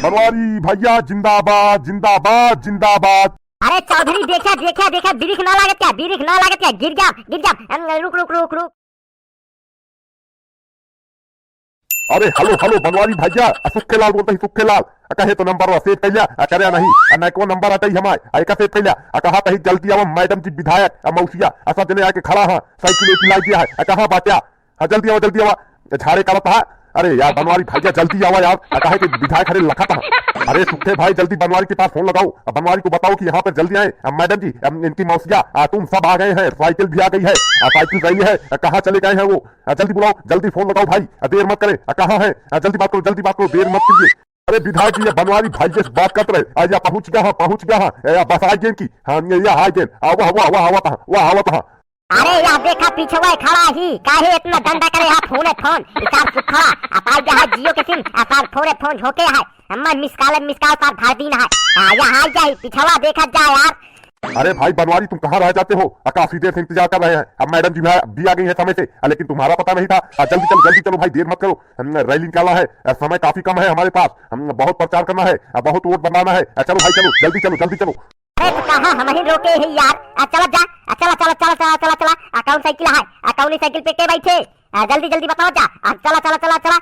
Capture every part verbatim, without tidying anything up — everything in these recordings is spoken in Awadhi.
बनवारी भैया जिंदाबाद, जिंदाबाद, जिंदाबाद। अरे चौधरी, देखा, देखा, देखा, बिरिख ना लागत क्या, बिरिख ना लागत क्या, गिर जा, गिर जा। अम, रुक, रुक, रुक, रुक। अरे हेलो, हेलो बनवारी भैया, आ सुखे लाल बोलत ही, सुखे लाल। आ कहे तो नंबर वा सेव कैल्या, आ करे नहीं, आ नैकवा नंबर अटई हमार, आ एका सेव कैल्या, आ कहा तही जल्दी आवा मैडम जी विधायक, आ मौसिया, आ सब जने आके खड़ा हा, साइकिल लेके लाई दिया है, आ कहाँ बाट्या? हाँ, जल्दी आवा, जल्दी आवा। ए, झाड़े काला तहा। अरे यार, बनवारी भैया, जल्दी आवा यार। आ, काहे के विधायक हरे लखा तहा। अरे सुखे भाई, जल्दी बनवारी के पास फोन लगाओ। अब बनवारी को बताओ कि यहाँ पर जल्दी आए। अब मैडम जी, अब इनकी मौसिया, आ, तुम सब आ गए हैं। साइकिल भी आ गई है। आ, साइकिल रैली है। आ, कहाँ चले गए हैं वो? आ, जल्दी बुलाओ, जल्दी फोन लगाओ भाई। आ, देर मत करें। आ, कहाँ है? आ, जल्दी बात करो, जल्दी बात करो, देर मत कीजिए। अरे विधायक जी, ये बनवारी भैया से बात करत रहे। आ, या पहुँच गया हाँ, पहुँच गया हाँ। ए, या बस आ गए इनकी। हाँ, ये, ये आ गए। आ, वाह, वाह, वाह, वाह, वाह, वाह, वाह। अरे या देखा पीछवा खड़ा ही, काहे इतना डंडा करे हा फोने फोन, ई सार सुखा, आ पाई जा हा जियो के सिम, आ सार फोने फोन झोंके है, हम्मा मिस कॉल, मिस कॉल सार भर दिन है, आ या हाल जाई, पीछवा देखा जा यार। अरे भाई बनवारी, तुम कहाँ रह जाते हो? आ, काफी देर से इंतजार कर रहे हैं, अब मैडम जी भी आ, भी आ गई है समय से, आ, लेकिन तुम्हारा पता नहीं था। आ, जल्दी चलो, जल्दी चलो भाई, देर मत करो, हम, रैली निकाला है, आ, समय काफी कम है हमारे पास, हम बहुत प्रचार करना है, आ, बहुत वोट बनाना है, आ, चलो भाई चलो, जल्दी चलो, जल्दी चलो। अरे तो कहाँ हम ही रोके ही यार। आ, चला जा। आ, चला, चला, चला, चला, चला, चला। आ, कौन साइकिल है? आ, कौन साइकिल पे के बैठे? आ, जल्दी, जल्दी बताओ जा। आ, चला, चला, चला, चला।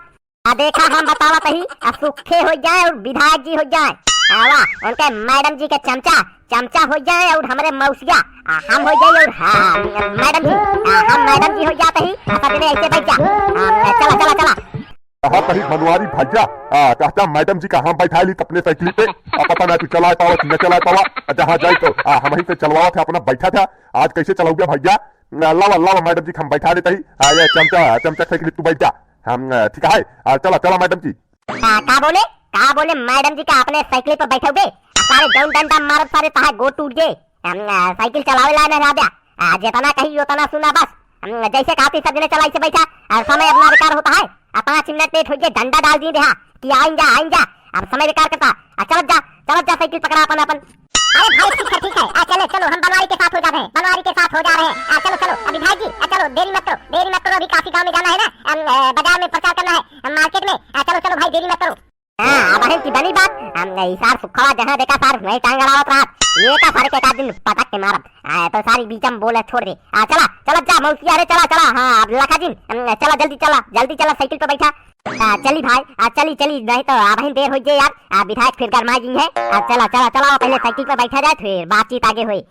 आ, देखा हम बतावत ही। आ, सुखे हो जाए और विधायक जी हो जाए। आ, वाह, उनके मैडम जी के चमचा, चमचा हो जाए और हमरे मौसिया। आ, हम हो जाए और हाँ, मैडम जी। आ, हम मैडम जी हो जाते ही। आ, सब जने ऐसे बैठ जा। आ, चला, चला, चला। कहा तही बनवारी भैया, आ, कहता मैडम जी का हम बैठा ली अपने साइकिल पे, आ, पता ना तू चलाए पावा कि न चलाए पावा, आ, जहाँ जाए तो, आ, हम ही से चलवावा था, अपना बैठा था, आज कैसे चलाओगे भैया? आ, लावा, लावा मैडम जी का हम बैठा देते ही, आ, ये चमचा, चमचा साइकिल तू बैठ जा, हम, आ, ठीक है, आ, चला, चला मैडम जी। का, का बोले, का बोले मैडम जी का अपने साइकिल पे बैठोगे? आ, सारे जौन डंडा मारब सारे तहा गो टूट गए। हम, आ, साइकिल चलावे ला नहीं रहा। आ, जितना कही उतना सुना बस। हम, जैसे कहा तू सब जने चला इसे बैठा, और समय अपना बेकार होता है। आ, पाँच मिनट लेट हो गए, डंडा डाल दिए देहा कि आइन जा, आइन जा। अब समय बेकार करता। आ, चलत जा, चलत जा, साइकिल पकड़ा अपन, अपन। अरे भाई, ठीक है, ठीक है। आ, चले, चलो, हम बनवारी के साथ हो जा रहे हैं, बनवारी के साथ हो जा रहे हैं। आ, चलो, चलो, अभी भाई जी, आ, चलो, देरी मत करो, देरी मत करो, अभी काफी गाँव में जाना है ना, हम, अ, बाजार में प्रचार करना है, हम मार्केट में। आ, चलो, चलो भाई, देरी मत करो। हाँ, अब है कि बनी बात, हम, ई सार सुखवा जहाँ देखा सार, वहीं टांग अड़ावत रहत। ये का सारे के का दिन पटक के मारब। हाँ, तो सारी बीचम बोले छोड़ दे। आ, चला, चला जा, मौसी, अरे चला, चला, हाँ, अब लखा जिन, हम, चला, जल्दी चला, जल्दी चला, साइकिल पे बैठा। आ, चली भाई, आ, चली, चली, नहीं तो अब ही देर हो जाए यार। आ, विधायक फिर गरमाई जी है। आ, चला, चला, चला, पहले साइकिल पे बैठा जाए, फिर बातचीत आगे होई।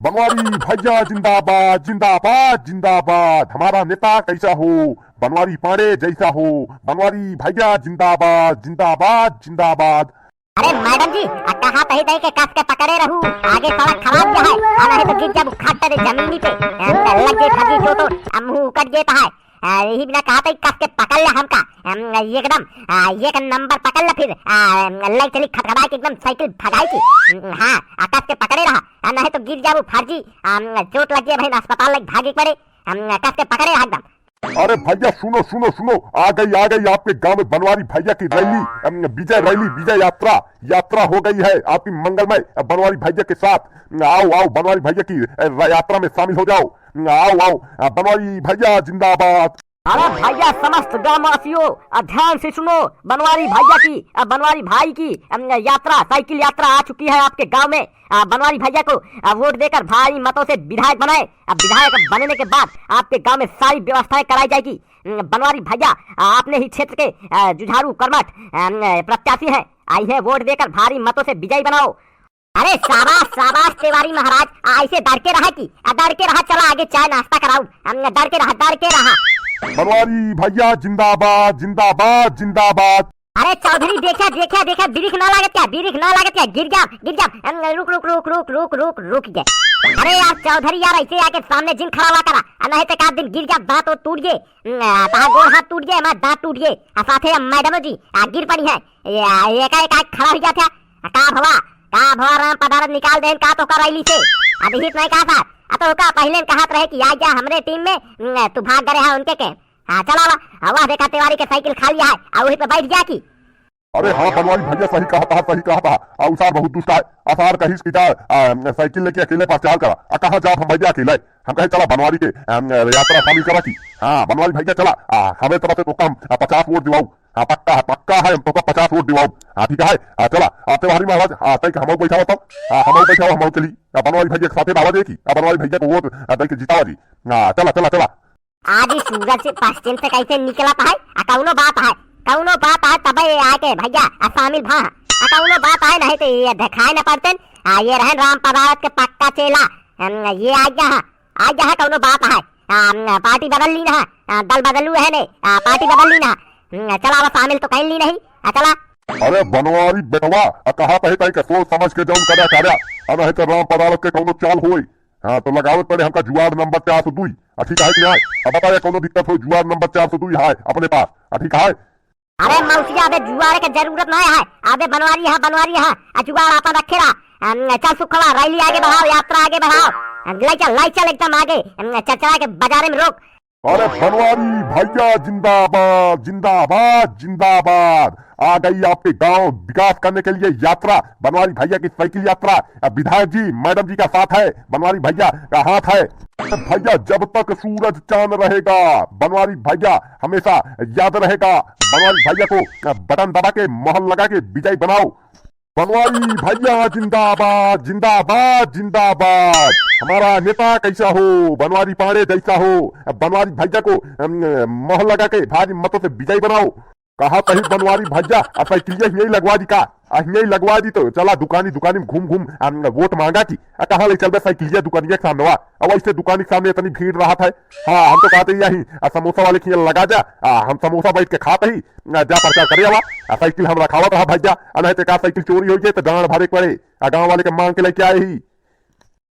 बनवारी भैया जिंदाबाद, जिंदाबाद, जिंदाबाद। हमारा नेता कैसा हो? बनवारी पांडे जैसा हो। बनवारी भैया जिंदाबाद, जिंदाबाद, जिंदाबाद। अरे मैडम जी, आ कहा तही तही के कस के पकड़े रहू, आगे सड़क खराब जा है, आ नहीं तो गिर जाबू खट दे जमीनी पे, आ, लग जाए फर्जी चोट, आ मुंह उकट जाता है, आ, यही बिना कहा तही कस के पकड़ ले हमका, आ, एकदम, आ, एक नंबर पकड़ ले फिर, आ, ले चली खटखटाए के एकदम साइकिल भगाई की, हाँ, आ कस के पकड़े रहा, आ नहीं तो गिर जाबू फर्जी, आ, चोट लग जाए भाई, अस्पताल लग भागे पड़े, आ, कस के पकड़े रहा एकदम। अरे भैया सुनो, सुनो, सुनो, आ गई, आ गई आपके गांव में बनवारी भैया की रैली, अम, विजय रैली, विजय यात्रा, यात्रा हो गई है आपकी मंगलमय, अ, बनवारी भैया के साथ। आओ, आओ, बनवारी भैया की, अ, र-, यात्रा में शामिल हो जाओ। आओ, आओ, अ, बनवारी भैया जिंदाबाद। अरे भैया, समस्त ग्रामवासियों, अ, ध्यान से सुनो, बनवारी भैया की, अ, बनवारी भाई की, अम, यात्रा, साइकिल यात्रा आ चुकी है आपके गांव में। आ, बनवारी भैया को, आ, वोट देकर भारी मतों से विधायक बनाए। अब विधायक बनने के बाद आपके गांव में सारी व्यवस्थाएं कराई जाएगी। उम, बनवारी भैया, आ, अपने ही क्षेत्र के, आ, जुझारू कर्मठ, आ, उम, प्रत्याशी हैं। आई है वोट देकर भारी मतों से विजयी बनाओ। अरे शाबाश, शाबाश तिवारी महाराज, आ, ऐसे डर के रहा कि, आ, डर के रहा, चला आगे चाय नाश्ता कराओ। हम डर के रहा, डर के रहा। बनवारी भैया जिंदाबाद, जिंदाबाद, जिंदाबाद। अरे चौधरी, देखा, देखा, देखा, बिरिख ना लागत क्या, बिरिख ना लागत क्या, गिर जा, गिर जा। अम, रुक, रुक, रुक, रुक, रुक, रुक, रुक गए। अरे यार चौधरी यार, ऐसे आके सामने जिन खड़ा हुआ करा, आ नहीं तो एक आध दिन गिर जा, दांत वो टूट गए, अम, आ, तहा गोड़ हाथ टूट गए, हमारा दांत टूट गए, आ साथे अब मैडम जी, आ, गिर पड़ी है, ये, आ, ये का, ये का खड़ा हो जाते, आ, का भवा, का भवा राम पदारथ निकाल देन का तो कर रही से, अभी हित नहीं कहा था, आ तो का पहले कहत रहे कि आ जा हमरे टीम में, अम, तू भाग गए है उनके के। हाँ, चला ला। हाँ, वाह, देखा, तिवारी के साइकिल खाली है, आ वही पे बैठ जा की। अरे हाँ बनवारी भइया, सही कहत हा, सही कहत हा। आ, उ सार बहुत दुष्ट आय। आ, सार कहिस कि जा, आ, साइकिल लेके अकेले प्रचार करा। आ, कहाँ जाब हम भइया अकेले? हम कहे चला बनवारी के, आ, यात्रा शामिल करा की। हाँ बनवारी भइया चला, आ, हमरे तरफ से तोका हम, आ, पचास वोट दिवाऊ। हाँ पक्का है, पक्का है, हम तोका पचास वोट दिवाऊ। हाँ ठीक है, आ, चला। आ, तिवारी महाराज, आ, तैं हमऊ बैठावा तो। हाँ हमऊ बैठावा, हमऊ चली। आ, बनवारी भइया के साथे बाबा जी की, आ, बनवारी भइया को वोट, आ, दे के जितावा जी। हाँ चला, चला, चला। आज ई सूरज पश्चिम से कैसे निकलत है, आ कौनो बात है, कौनो बात है, तबे आके भइया आ शामिल भा, आ कौनो बात है, नहीं तो ये देखाए न पड़तेन। आ ये रहन राम पदारथ के पक्का चेला, हम, ये आ गया है, आ गया है, कौनो बात है। आ, हम, पार्टी बदल ली ना, आ, दल बदलू है ने, आ, पार्टी बदल ली ना, हम, चला अब शामिल तो कहीं ली नहीं, आ चला। अरे बनवारी बेटवा, आ कहा कहे तई के सोच समझ के जौन करे करे, आ नहीं तो राम पदारथ के कौनो चाल होई। हाँ, तो लगावत पड़े हमका जुआर नंबर चार सौ दुई। आ, ठीक है कि नहीं? अब बताइए, कौनो दिक्कत हो, जुआर नंबर चार सौ दुई है अपने पास। आ, ठीक है? अरे मौसिया, अबे जुआर के जरूरत नहीं है। अबे बनवारी है, बनवारी है। आ, जुआर आपन रखे रहा। हम, चल सुखवा, रैली आगे बढ़ाओ, यात्रा आगे बढ़ाओ। हम, ले चल, ले चल एकदम आगे। हम, चरचरा के बाजारे में रोक। अरे बनवारी भइया जिंदाबाद, जिंदाबाद, जिंदाबाद। आ गई आपके गांव विकास करने के लिए यात्रा, बनवारी भइया की साइकिल यात्रा। अब विधायक जी, मैडम जी का साथ है, बनवारी भइया का हाथ है। भइया जब तक सूरज चांद रहेगा, बनवारी भइया हमेशा याद रहेगा। बनवारी भइया को बटन दबा के, मोहर लगा के विजयी बनाओ। बनवारी भइया जिंदाबाद, जिंदाबाद, जिंदाबाद। हमारा नेता कैसा हो, बनवारी पांडे जैसा हो। अब बनवारी भइया को, अम, मोहर लगा के भारी मतों से विजयी बनाओ। कहा कही बनवारी भइया, आ साइकिलिया हियई लगवा दी का? आ हियई लगवा दी तो चला दुकानी दुकानी में घूम घूम, अम, वोट मांगा की। आ कहाँ ले चलबे साइकिलिया दुकानिया के सामने वा? अब ऐसे दुकानी के सामने इतनी भीड़ रहत है। हाँ, हम तो कहते ही यही, आ समोसा वाले के हियाँ लगा जा, आ हम समोसा बैठ के खात ही, आ जा प्रचार करे आवा। आ साइकिल हम रखावत रहा भइया, आ नहीं तो का साइकिल चोरी हो जाए तो गांड भरे के पड़े। आ गांव वाले के मांग के लेके आए ही।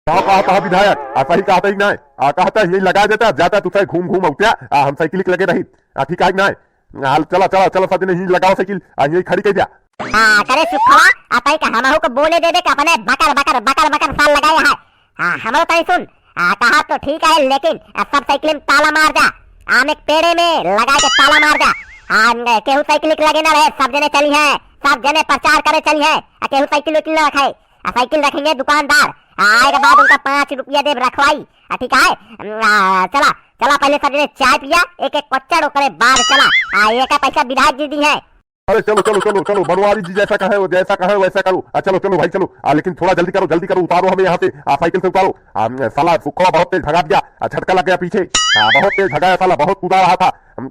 का कहता है विधायक? आ सही कहता ही नहीं? आ कहता है यही लगा देता, जाता तू सही घूम घूम अउत्या, आ हम साइकिल के लगे रही। आ ठीक है कि नहीं? हाल चला, चला, चला, सब जने यहीं लगाओ साइकिल, आ यहीं खड़ी कर दिया। आ, करे सुखवा, आ तई का हमहू को बोले देबे कि अपने बकर, बकर, बकर, बकर साल लगाए है। आ, हमरो तई सुन, आ, कहा तो ठीक है, लेकिन, आ, सब साइकिल में ताला मार जा, आम एक पेड़े में लगा के ताला मार जा। आ, केहू साइकिल के लगे ना रहे, सब जने चली है, सब जने प्रचार करे चली है, आ, केहू साइकिल उइकिल ना रखे। आ साइकिल रखेंगे दुकानदार, आ, आए के बाद उनका पाँच रुपया देब रखवाई। आ, ठीक है, आ, चला, चला, पहले सब जने चाय पिया, एक एक कच्चड़, ओकरे बाद चला। आ, एक पैसा विधायक जी दी है। अरे चलो, चलो, चलो, चलो, बनवारी जी जैसा कहे, वो जैसा कहे वैसा करो। आ, चलो, चलो भाई, चलो। आ, लेकिन थोड़ा जल्दी करो, जल्दी करो, उतारो हमें यहाँ से। आ, साइकिल से उतारो। आ, साला सुखवा बहुत तेज भगा दिया, आ, झटका लग गया पीछे। आ, बहुत तेज भगाया साला, बहुत कूदा रहा था।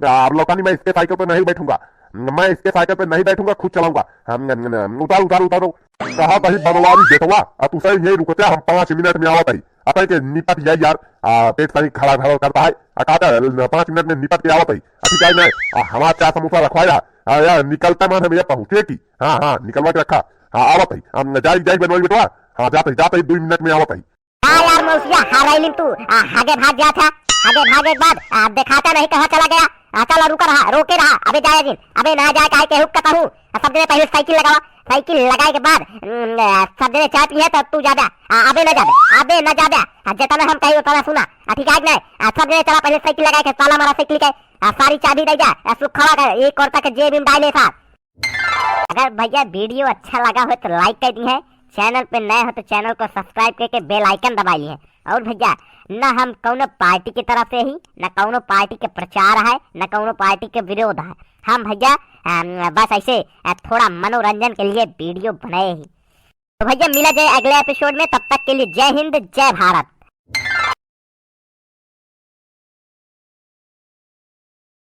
आ, अब लौटानी मैं इसके साइकिल पे नहीं बैठूंगा, मैं इसके साइकिल पे नहीं बैठूंगा, खुद चलाऊंगा। हम, उतारो, उतारो, उतारो। कहा कही बनवारी बेटवा, आ तू सही यही रुकत्या, हम पाँच मिनट में आवत ही। अतः के निपट जाई यार, आ, पेट तनी खड़ा खड़ा करता है। आ, कहता, "पाँच मिनट में निपट के आवत ही।" आ, ठीक है ना? आ, हमार चार समोसा रखवाया। आ, यार, निकलता मान हम ये पहुँचे की। हाँ, हाँ, निकलवा के रखा। हाँ, आवत ही। हम जाई, जाई बनवारी बेटवा। हाँ, जात ही, जात ही, दुई मिनट में आवत ही। का यार मौसिया, हरैलिन तू, आ, हगे भाग जात है। हगे भागे के बाद, आ, देखाता नहीं कहाँ चला गया। आ, चला रुका रहा, रोके रहा, अबे जाए जिन, अबे ना जाए, काहे के हुक्का कहूँ। आ, सब जने पहले साइकिल लगावा, साइकिल लगाए के बाद, उम, आ, सब जने चाय पिए तब तू जाबे। आ, अबे ना जाबे, अबे ना जाबे। आ, जितना हम कही उतना सुना। आ, ठीक है कि नहीं? आ, सब जने चला पहले साइकिल लगाए के, ताला मारा साइकिल के। आ, सारी चाबी दे जा। आ, सुखवा का ये कुर्ता के जेब में डाले साथ। अगर भइया video अच्छा लगा हो तो like कर दी है, channel पे नए हो तो channel को subscribe करके bell icon दबा ली है। और भइया, न हम कौनो पार्टी की तरफ से ही, न कौनो पार्टी के प्रचार है, न कौनो पार्टी के विरोध है। हम भइया, अम, बस ऐसे, अ, थोड़ा मनोरंजन के लिए video बनाए ही। तो भइया, मिला जाए अगले episode में, तब तक के लिए जय हिंद, जय भारत।